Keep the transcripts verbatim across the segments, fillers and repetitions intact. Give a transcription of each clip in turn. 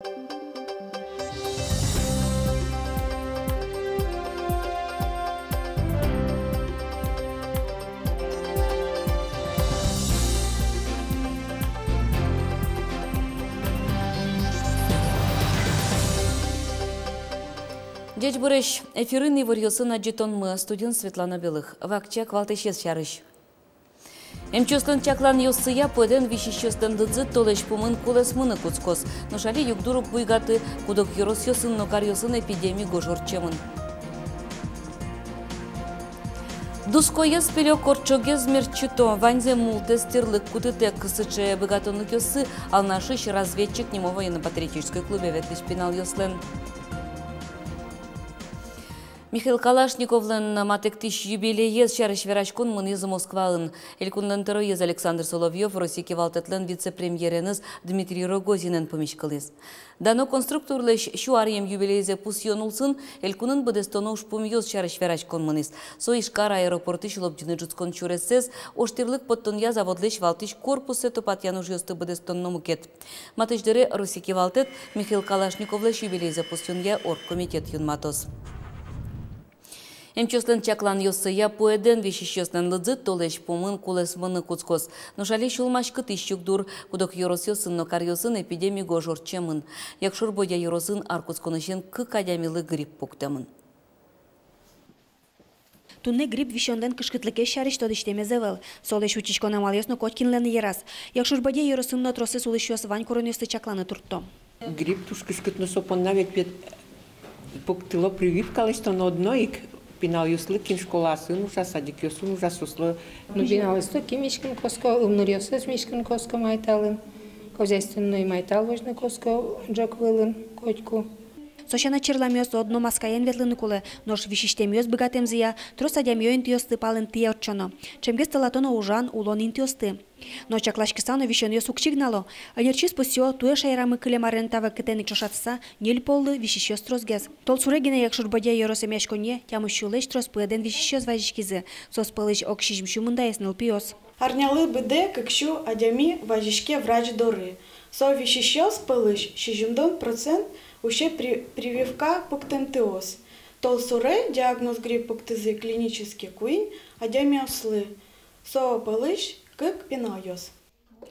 Ӟечбуресь! Эфирын иворъёсын адӟытонмы, студиын Светлана Белых. Вакчияк валтӥсез сярысь. Эмчиослэн чакланъёссыя, пуэдэн висисьёслэн лыдзы толэзь пумын кулэсмыны кутскоз. Нош али югдур уг буйгаты, куд-ог ёросъёсын но каръёсын эпидеми гож ортчемын. Дускоез пилё, кортчогез мертчыто, ваньзэ мултэс тӥрлык кутытэк. Сыӵе быгатонлыкъёссы Алнашысь «Разведчик» нимо военно-патриотической клубе ветлӥсь пиналъёслэн. Михаил Калашниковлэн матэктӥсь юбилеез сярысь вераськон мынӥз Москваын. Элькунлэн тӧроез Александр Соловьёв Россия кивалтэтлэн вице-премьереныз Дмитрий Рогозинэн пумиськылӥз. Дано конструкторлэсь сю аръем юбилейзэ пусъён улсын элькунын быдэстоно ужпумъёс сярысь вераськон мынӥз. Со Ижкар аэропортысь лобӟыны ӝутскон сюрессэс, ожтӥрлык поттонъя заводлэсь валтӥсь корпуссэ тупатъян ужъёсты быдэстон но мукет. Матысь дыре Россия кивалтэт Михаил Калашниковлэсь юбилейзэ пусъёнъя оргкомитет юнматоз. Эмчиослэн чакланъёссыя, пуэдэн висисьёслэн лыдзы толэзь пумын кулэсмыны кутскоз. Нош али сюлмаськытӥсь югдур: куд-ог ёросъёсын но каръёсын эпидеми гож ортчемын. Якшур-Бӧдья ёросын ар кутсконысен кык адямилы грипп пуктэмын. Туннэ грипп висёнлэн кышкытлыкез сярысь тодӥсьтэмез ӧвӧл. Солэсь утиськон амалъёс но котькинлэн йыраз. Якшур-Бӧдья ёросын но тросэз улӥсьёс вань куронъёсты чакланы туртто. Грипп туж кышкыт, но со понна ведь, ведь пуктыло прививка лэсьтоно одно ик пиналъёслы, кин школаосын ужа, садикъёсын ужа, соослы. Ну, пиналъёслы ки миськыны коско, ымныръёсыз миськыны коско майталын, хозяйственной майтал возьыны коско ӝӧк вылын котьку. Со сяна, черламъёс одно маскаен ветлыны кулэ, нош висисьтэмъёс быгатэмзыя трос адямиё интыосты палэнтӥ ортчоно. Ӵемгес тылато но ужан, улон интыосты. Но чакласькыса но висёнъёс уг сигнало. Ӧнерчиос пусъё, туэ шаерамы кылем арен та вакытэн ӵошатыса ньыль поллы висисьёс тросгес. Толсуре гинэ Якшур-Бӧдья ёрос эмъяськонние тямыс сюлэсь трос пуэдэн висисьёс вазиськизы. Соос пӧлысь ог сизьым сю мындаез нылпиос. Арнялы быдэ кык сю адями вазиське врач доры. Со висисьёс пӧлысь сизьымдон процент усе при-, прививка пуктэмтыос. Толсуре диагноз грипп пуктӥзы клинически куинь адямиослы. Со пӧлысь кык пиналъёс.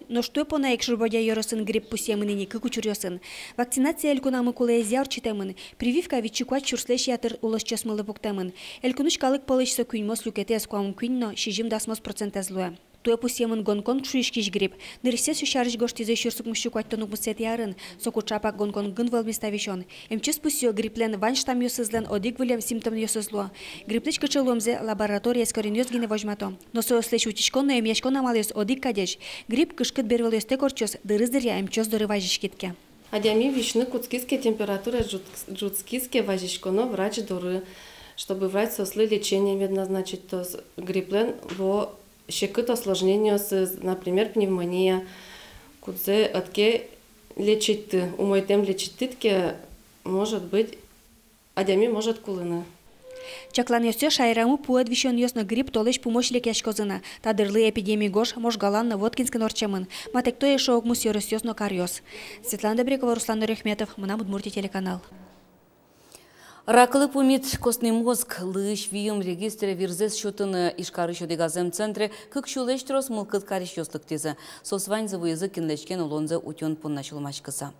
Нош туэ понна Якшур-Бӧдья ёросын грипп пусъемын ини кык учыръёсын. Вакцинация элькунамы кулэезъя ортчытэмын. Прививка витьсю куать сюрслэсь ятыр улосчиосмылы пуктэмын. Элькунысь калык пӧлысь со куиньмос люкетэз, куамын куинь но сизьым дасмос процентэз луэ. Туэ пусъемын Гонконг шуиськись грипп. Нырысьсэ со сярысь гожтӥзы сюрс укмыс сю куатьтон укмысэтӥ арын. Соку ӵапак Гонконгын вӧлмиз та висён. Эмчиос пусъё, грипплэн вань штаммъёсызлэн одӥг выллем симптомъёсыз луо. Грипплэсь кыӵе луэмзэ лаборатория эскеронъёс гинэ возьмато. Но соослэсь утиськон но эмъяськон амалъёс одӥг кадесь. Грипп кышкыт бервылъёстэк ортчоз, дырыз дыръя эмчиос доры вазиськид ке. Адями висьыны кутскиз ке, температураез ӝут-, ӝутскиз ке, вазиськоно врач доры, чтобы врач соослы лечение мед назначить, то есть грипплэн вуо секыт осложнениосыз, например, пневмония, кудзэ ӧд ке лечить ты, умойтэм лечить тыд ке, может быть, адями может кулыны. Чакланъёссэ, шаерамы пуэд висёнъёс но грипп толэзь пумозь лекъяськозы на. Та дырлы эпидеми гож Можгалан но Воткинскын ортчемын. Матэкто эшшо укмыс ёросъёс но каръёс. Светлана Добрякова, Руслан Нурахметов, «Мынам Удмуртие» телеканал. Раклы пумит костный мозг лыысь виым регистре вирзэс сётыны Ижкарысь одӥгаз эмцентре кык сюлэсь трос мылкыд карисьёс лыктӥзы. Соос ваньзы вуизы кинлэсь ке но улонзэ утён понна сюлмаськыса.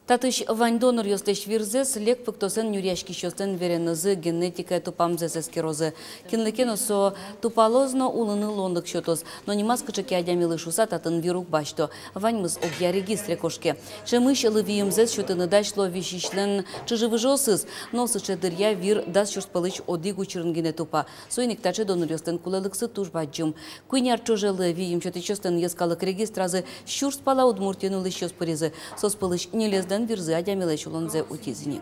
Татысь вань доноръёслэсь вирзэс лек пыктосэн нюръяськисьёслэн веренызы генетикая тупамзэс эскерозы. Кинлы ке но со тупалоз но улыны луонлык сётоз. Но нимаз кыӵе ке адямилы шуыса татын вир уг басьто. Ваньмыз огъя регистре кошке. Ӵемысь лы виымзэс сётыны дась луо висисьлэн чыжы-выжыосыз. Но сыӵе дыръя вир дас сюрс пӧлысь одӥг учырын гинэ тупа. Соин ик таӵе доноръёслэн кулэлыксы туж бадӟым. Куинь ар ӵоже лы виым сётӥсьёслэн йӧскалык регистразы сюрс пала Удмуртиын улӥсьёс пыризы. Соос пӧлысь ньылезлэн вирзы адямилэсь улонзэ утиз ини.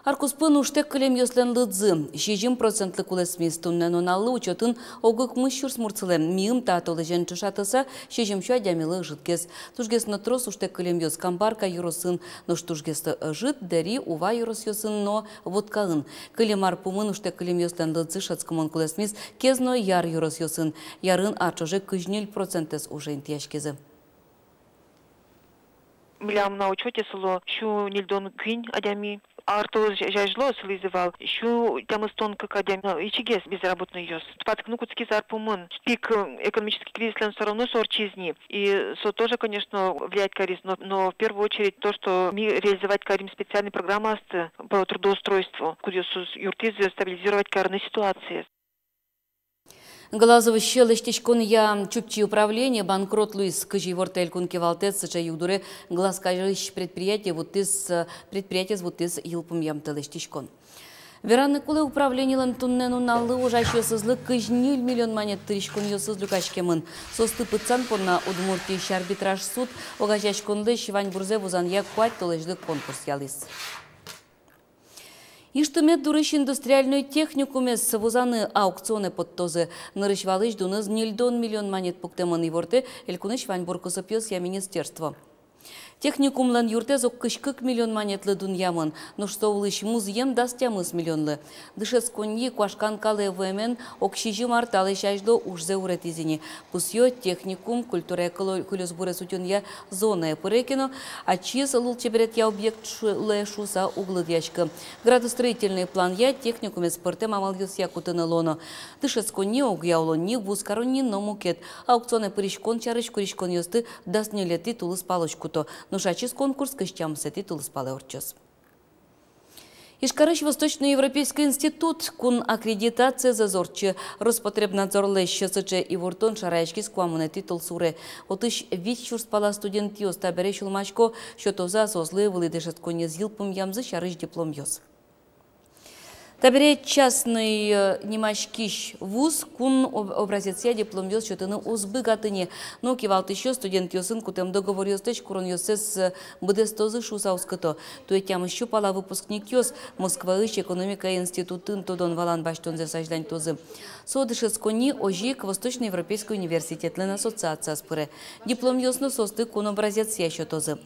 Ар куспын ужтэк кылемъёслэн лыдзы сизьым процентлы кулэсмиз. Туннэ нуналлы учётын ог укмыс сюрс мурт сылэ. Миым та толэзен ӵошатыса, сизьым сю адямилы ӧжытгес. Тужгес но трос ужтэк кылемъёс Камбарка ёросын, нош тужгес ӧжыт Дэри, Ува ёросъёсын но Воткаын. Кылем ар пумын ужтэк кылемъёслэн лыдзы шӧдскымон кулэсмиз Кез но Яр ёросъёсын. Ярын ар ӵоже кызь ньыль процентэз уже интыяськизы. Милям на учёте сыло сю ньыльдон куинь адями. Ар толэзь азьло сылӥзы вал сю тямыстон кык адями, но ичигес безработнойёс. Тупатскыны кутскиз ар пумын. Пик, э, экономический кризислэн всё равно со ортчиз ни. И со тоже, конечно, влиять кариз. Но, но в первую очередь то, что ми реализовать карим специальной программаосты по трудоустройству, кудъёсыз юрттӥзы стабилизировать карыны ситуациез. Глазовысь лэсьтӥськонъя Чупчи управление банкрот луиз. Кызьы ивортэ элькун кивалтэт, сыӵе югдуре Глаз карысь предприятие вуттӥз, предприятиез вуттӥз йылпумъямтэ лэсьтӥськон. Вераны кулэ, управлениелэн туннэ нуналлы ужасьёсызлы кызь ньыль миллион манет тырисьёнъёсыз люкаськемын. Соосты пытсан понна Удмуртиысь арбитраж суд огазеяськонлэсь ваньбурзэ вузанъя куать толэзьлы конкурс ялӥз. Ижтымет дурысь индустриальной техникумез вузаны аукционэ поттозы. Нырысь валысь дуныз ньыльдон миллион манет пуктэмын, ивортэ элькунысь ваньбур кусыпъёсъя министерство. Техникумлэн юртэз ог кызь кык миллион манетлы дунъямын, нош со улысь музъем дас тямыс миллионлы. Дышетсконни куашкан калэ вуэмен ог сизьым ар талэсь азьло ужзэ уретӥз ини. Пусъё, техникум культурая кылё-, кылёсбурез утёнъя зонае пыре ке но, ачиз лулчеберетъя объект шу-, луэ шуыса уг лыдъяськы. Градостроительной планъя техникумез пӧртэм амалъёсъя кутыны луоно. Дышетсконни, огъя улонни, вуз каронни но мукет. Аукционэ пыриськон сярысь куриськонъёсты дас ньылетӥ тулыспалозь куто. Нош ачиз конкурс кызь тямысэтӥ тулыспалэ ортчоз. Ижкарысь Восточноевропейской институт кун аккредитациез ӧз ортчы. Роспотребнадзорлэсь сыӵе ивортон шараяськиз куамынэтӥ толсуре. Отысь вить сюрс пала студентъёс табере сюлмасько, сётозы-а соослы вылӥ дышетсконэз йылпумъямзы сярысь дипломъёс. Табере частной, э, нимаськись вуз кун об-, образецъя дипломъёс сётыны уз быгаты ни. Но кивалтӥсьёс студентъёсын кутэм договоръёслэсь куронъёссэс, э, быдэстозы шуыса оскыто. Туэ тямыс сю пала выпускникъёс Москваысь экономика институтын тодон-валан басьтонзэс азьланьтозы. Со дышетсконни озьы ик Восточноевропейской университетлэн ассоциацияз пыре. Дипломъёс но соосты кун образецъя сётозы.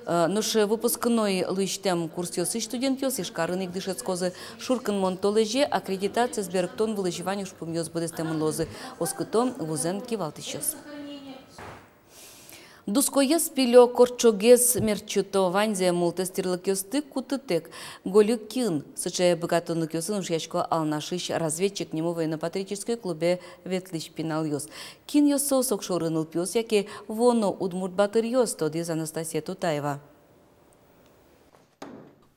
Э, нош выпускной луисьтэм курсъёсысь студентъёс Ижкарын ик дышетскозы. Шуркынмон толэзе аккредитациез берыктон вылысь вань ужпумъёс быдэстэмын луозы, оскыто вузэн кивалтӥсьёс. Дускоез пилё, кортчогез мертчыто, ваньзэ, мултэс тӥрлыкъёсты кутытэк. Гольык киын. Сыӵе быгатонлыкъёсын ужасько Алнашысь «Разведчик» нимо военно-патриотической клубе ветлӥсь пиналъёс. Кинъёс соос, огшоры нылпиос яке вуоно удмурт батыръёс, тодӥз Анастасия Тутаева.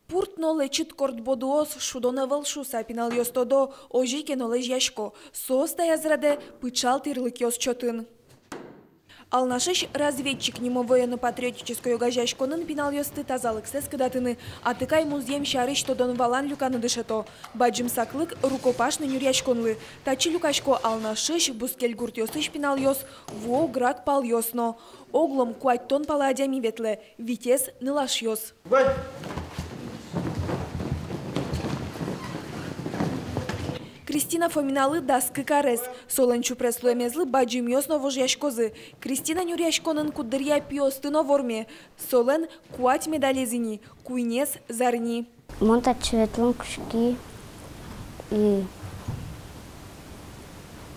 Пурт но лэчыт корт бодыос шудон ӧвӧл шуыса пиналъёс тодо, озьы ке но лэзьясько. Соос таяз радэ пыӵал тӥрлыкъёс чотын. Алнашысь «Разведчик» нимо военно-патриотической огазеяськонын пиналъёсты тазалыксэс кыдатыны, атыкай музъем сярысь тодон-валан люканы дышето. Бадӟым саклык рукопашной нюръяськонлы. Татчы люкасько Алнашысь, бускель гуртъёсысь пиналъёс, вуо грак палъёс но. Оглом куатьтон пала адями ветлэ, витез нылашъёс. Кристина Фоминалы дас кык арес. Солэн чупрес луэмезлы бадӟымъёс но вожъяськозы. Кристина нюръяськонын куддыръя пиосты но ворме. Солэн куать медалез ини, куинез зарни. Мон татчы ветлон кутски, и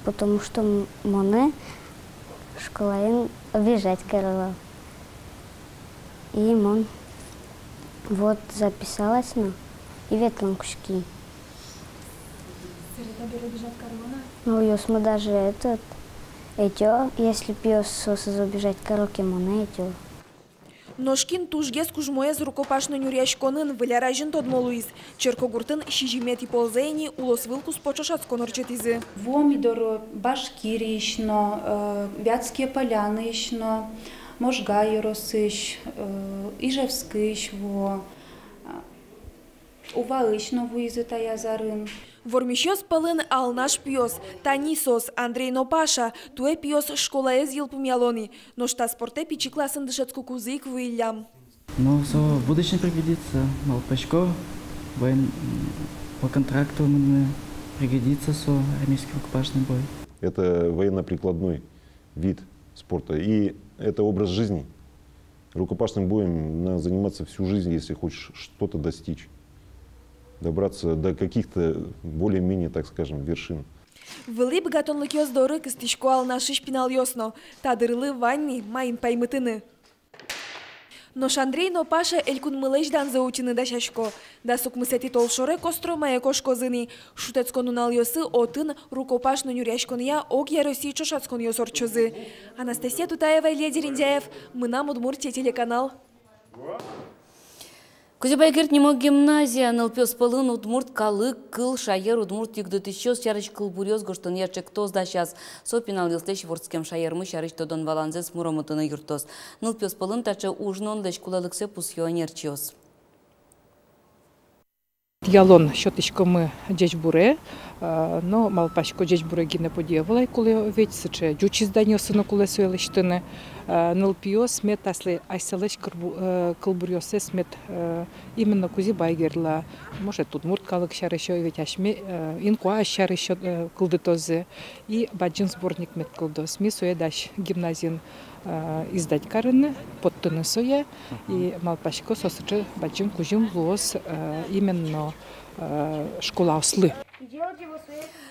потому что м-, монэ школаын обижать каро вал. И мон вот записалась но и ветлон кутски. Сыӵе табере обижать каро на? Ну, ёсмы даже этот, ӧтё, если пиос соосыз обижать каро ке, монэ ӧтё. Нош кин тужгес кужмоез рукопашной нюръяськонын, Выль ар азьын тодмо луиз. Черкогуртын сизьыметӥ ползэ ини улосвыл куспо ӵошатскон ортчытӥзы. Вуом ми доры Башкириысь но, э, Вятские Поляныысь но, Можга ёросысь, э, Ижевскысь вуо, э, Уваысь но вуизы таяз арын. Вормисьёс пӧлын Алнаш пиос. Тани соос, Андрей но Паша. Туэ пиос школаез йылпумъяло ни. Нош та спортэ пичи классын дышетскыкузы ик вуиллям. Ну, со в будущем пригодится, малпасько, воен-, м, по контракту мне пригодится со, армейский рукопашный бой. Это военно-прикладной вид спорта, и это образ жизни. Рукопашным боем надо заниматься всю жизнь, если хочешь что-то достичь, добраться до каких-то более-менее, так скажем, вершин. Вылӥ быгатонлыкъёс доры кыстӥсько Алнашысь пиналъёс но. Та дырлы вань ни маин паймытыны. Нош Андрей но Паша элькунмылэсь данзэ утьыны дасясько. Дас укмысэтӥ толшоре Костромае кошкозы ни. Шутэтскон нуналъёсы отын рукопашно нюръяськонъя огъя Россиысь ӵошатсконъёс ортчозы. Анастасия Тутаева, Илья Дерендяев, «Мынам Удмуртие» телеканал. Кузебай Герд нимо гимназия нылпиос пӧлын удмурт калык, кыл, шаер, удмурт югдытӥсьёс сярысь кылбуръёс гожтонъя ӵектос дасяз. Со пиналъёслэсь вордскем шаермы сярысь тодон-валанзэс муромытыны юрттоз. Нылпиос пӧлын таӵе уж нуонлэсь кулэлыксэ пусъё ӧнерчиос. Ялон сётӥськомы ӟечбуре, э, но малпасько, ӟечбуре гинэ пыдъя вылай кулэ, ведь сыӵе ӟуч изданиосы но кулэ сое лэсьтыны. Э, нылпиос мед аслэ асьсэлэсь кылбу-, э, кылбуръёссэс мед, э, именно Кузебай Гердлы, может, удмурт калык сярысь, ведь асьме, э, инкуазь сярысь, э, кылдытозы. И бадӟым сборник мед кылдоз. Ми сое дась гимназиын, э, издать карыны, поттыны сое. И малпасько, со сыӵе бадӟым кузьым луоз, э, именно, э, школаослы.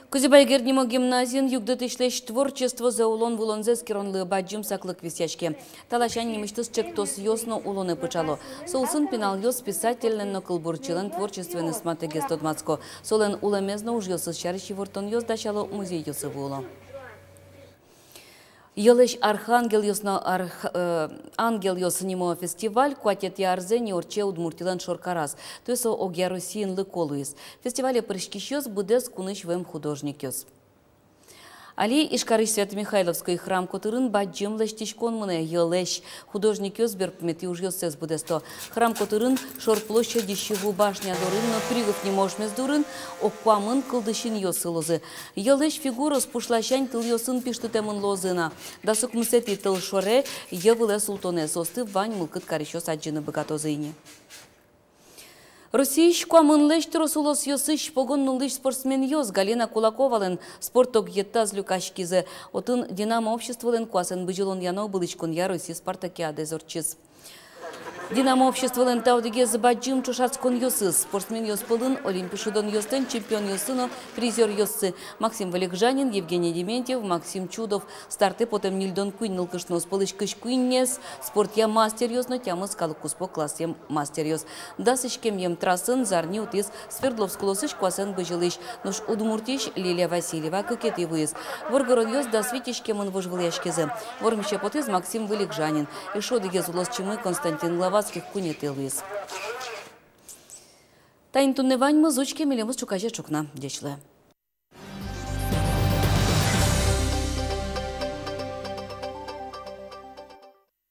Кузебай Герд нимо гимназиын югдытӥсьлэсь творчествозэ, улон-вылонзэ эскеронлы бадӟым саклык висъяське. Та ласянь нимысьтыз ӵектосъёс но улонэ пыӵало. Со улсын пиналъёс писательлэн но кылбурчилэн творчествоеныз матэгес тодматско. Солэн улэмез но ужъёсыз сярысь ивортонъёс дасяло, музейёсы вуыло. «Йӧлэсь архангелъёс но арх-, э, ангелъёс» нимо фестиваль куатетӥ арзэ ни ортче Удмуртилэн шоркараз. Туэ со огъя Россиын лыко луиз. Фестивале пыриськисьёс — быдэс кунысь вуэм художникъёс. Али Ижкарысь Свято-Михайловской храм котырын бадӟым лэсьтӥськон мынэ. Йӧлэсь художникъёс берпуметӥ ужъёссэс быдэсто. Храм котырын, шор площадьысь Сиву башня дорын но Крюков нимо ошмес дорын, ог куамын кылдӥсь инъёс сылозы. Йӧлэсь фигураос пушласянь тылъёсын пиштытэмын луозы на. Дас укмысэтӥ толшоре йӧ вылэ султонэ соосты вань мылкыд карисьёс адӟыны быгатозы ини. Россиысь куамынлэсь трос улосъёсысь погон нуллӥсь спортсменъёс Галина Кулаковалэн спорт огъетаз люкаськизы. Отын «Динамо» обществолэн куасэн бызьылонъя но ыбылӥськонъя Россиысь спартакиадаез ортчиз. «Динамо» обществолэн та одӥгез бадӟым ӵошатсконъёсыз. Спортсменъёс пӧлын Олимпи шудонъёслэн чемпионъёссы но призёръёссы: Максим Вылегжанин, Евгений Дементьев, Максим Чудов. Стартэ потэм ньыльдон куинь нылкышноос пӧлысь кызь куинез спортъя мастеръёс но тямыс калык куспо классъем мастеръёс. Дас иськемъем трассын зарни утӥз Свердловск улосысь куасэн бызьылӥсь, нош Удмуртиысь Лилия Васильева кыкетӥ вуиз. Воргоронъёс дас вить иськемын вожвылъяськизы. Вормисе потӥз Максим Вылегжанин. Эшшо одӥгез улосчимы Константин Главатских куинетӥ луиз. Таин туннэ ваньмыз. Учке милемыз ӵуказе ӵукна. Ӟеч луэ.